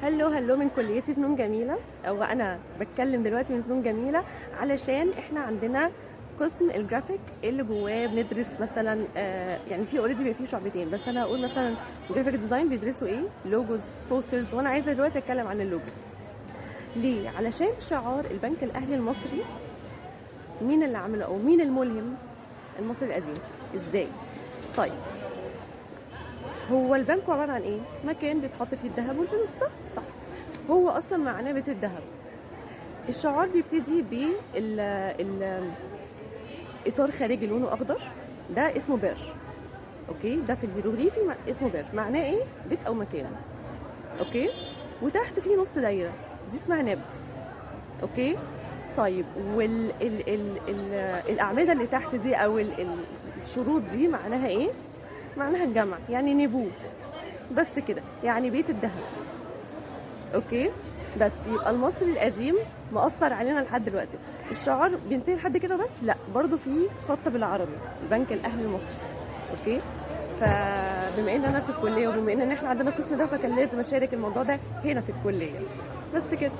hello hello من كليتي فنون جميلة، او انا بتكلم دلوقتي من فنون جميلة علشان احنا عندنا قسم الجرافيك اللي جواه بندرس مثلا يعني في already بيبقى فيه شعبتين، بس انا هقول مثلا graphic design بيدرسوا ايه؟ logos، posters. وانا عايزه دلوقتي اتكلم عن اللوجو. ليه؟ علشان شعار البنك الاهلي المصري مين اللي عمله او مين الملهم؟ المصري القديم. ازاي؟ طيب هو البنك عبارة عن ايه؟ مكان بيتحط فيه الذهب والفلوس، صح؟ صح. هو اصلا معناه بيت الذهب. الشعار بيبتدي بال ال اطار خارجي لونه اخضر، ده اسمه بير. okay، ده في الهيروغليفي اسمه بير، معناه ايه؟ بيت او مكان. okay، وتحت فيه نص دايرة دي اسمها نب. okay، طيب وال ال ال ال الاعمدة اللي تحت دي او الشروط دي معناها ايه؟ معناها الجمع، يعني نبو. بس كده، يعني بيت الذهب. okay، بس يبقى المصري القديم مأثر علينا لحد دلوقتي. الشعار بينتهي لحد كده بس؟ لا، برضو في خط بالعربي، البنك الاهلي المصري. okay، فبما ان انا في الكلية وبما ان احنا عندنا القسم ده، فكان لازم اشارك الموضوع ده هنا في الكلية. بس كده.